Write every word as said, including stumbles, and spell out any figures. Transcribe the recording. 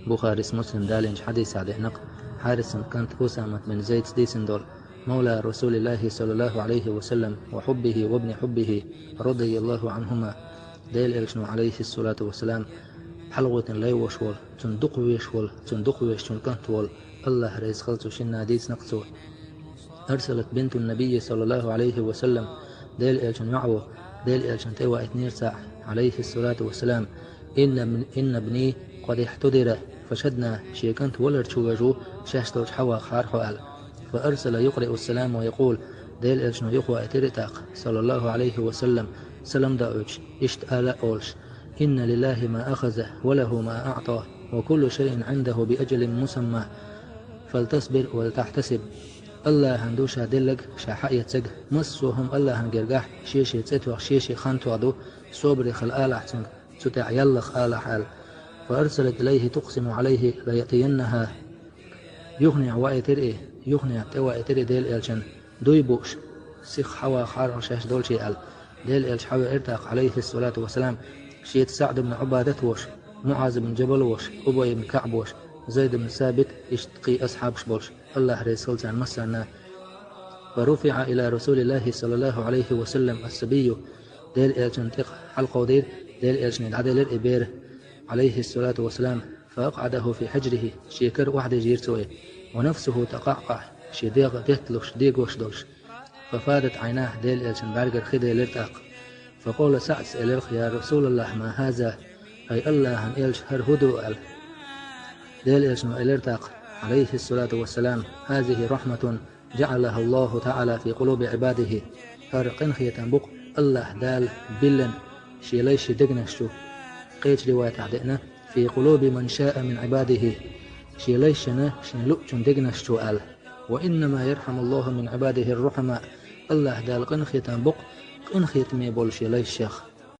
Бухарис, Муслим далийначу хьадисехь деана-кх Хьарисин кӀант Усамат бин Зайдс дийцина долу, мавла Расулиллахи саллаллаху алейхи ва саллям ва хьуббихи ва бни хьуббихи, радияллаху анхума, Делан Элчано, алейхиссалату вассалам, хьалагӀоттина лай волуш волу, цунна дукха везаш волу, цунна дукха везачун кӀант волу, Аллах реза хила цу шинна, дийцина-кх цо. Арсалат бинтун набийи саллаллаху алейхи ва саллям, Делан Элчан йоӀ волу, Делан Элчанна тӀе ваийтинера цхьаъ, алейхиссалату вассалам, инна, инна бни къад ихьтудира, фашадна, шен кӀант валар чу вежа ву, шаьш долчу хьавахахьара хьо аьлла. Фа арсала юкъриу салам ва якъул, Делан Элчано юхаваийтира тӀаккха, саллаллаху алейхи ва саллям, салам доуьйтуш, иштта ала а олуш: «Инна лиллахи ма ахаза, ва лаху ма аъта, ва куллу шайин гӀиндаху би аджалин мусамма, фалтасбир вал тахьтасиб». Аллахьан ду ша деллаг, ша хьаэццаг, массо а хӀума Аллахьан гергахь шен-шен цӀе тоьхна, шен-шен хан тоьхна ду, собаре хила алахь цуьнга, цу тӀехь яллах алахь аьлла. Фа арсалат илайхи тукъсиму алайхи ла яътияннаха. Юханехьа ваийтира и, юханехьа тӀе ваийтира и Делан Элчанна, дуй бууш, сиха хьавахахьара хьо шаьш долчий аьлла. Делан Элча хьавеара тӀаккха, алейхиссалату вассалам, шеца СаӀд ибн Ӏубадат а волуш, МуӀаз ибн Джабал а волуш, Убай ибн КаӀб а волуш, Зайд ибн Сабит, иштта кхин асхьабаш болуш, Аллах реза хила царна массарна. Фа руфиъа ила Расулиллахи саллаллаху алейхи ва саллям ас-сабийю, Делан Элчанна тӀекхахьа хьалакховдийра, Делан Элчане дӀаделира и бер, алейхиссалату вассалам, фа акъъадаху фи хьиджрихи, шен кара охьадижийра цо и, ва нафсуху такъаъкъаъ, шен дегӀ детталуш, дегош долуш. Фа фадат Ӏайнаху, Делан Элчан бӀаьргара хи делира тӀаккха. Фа къала СаӀдас элира-кх: «Я Расулаллах, ма хаза?» Ай Аллахьан Элча, хӀара хӀун ду аьлла. Делан Элчано элира тӀаккха, алейхиссалату вассалам: «Хазихи рахматун джаъалаха Аллаху таъала фи къулуби Ӏибадихи». ХӀара къинхетам бу-кх Аллах Дала биллина шен лайшна дегнаш чу. Кхечу риваятехь деана: «Фи къулуби ман шаъа мин Ӏибадихи». Шен лайшна, шен луъучун дегнаш чу аьлла. «Ва иннама ярхамуллаху мин Ӏибадихи ар-рухама». Аллах Дала къинхетам бу-кх къинхетаме болу шен лайшех.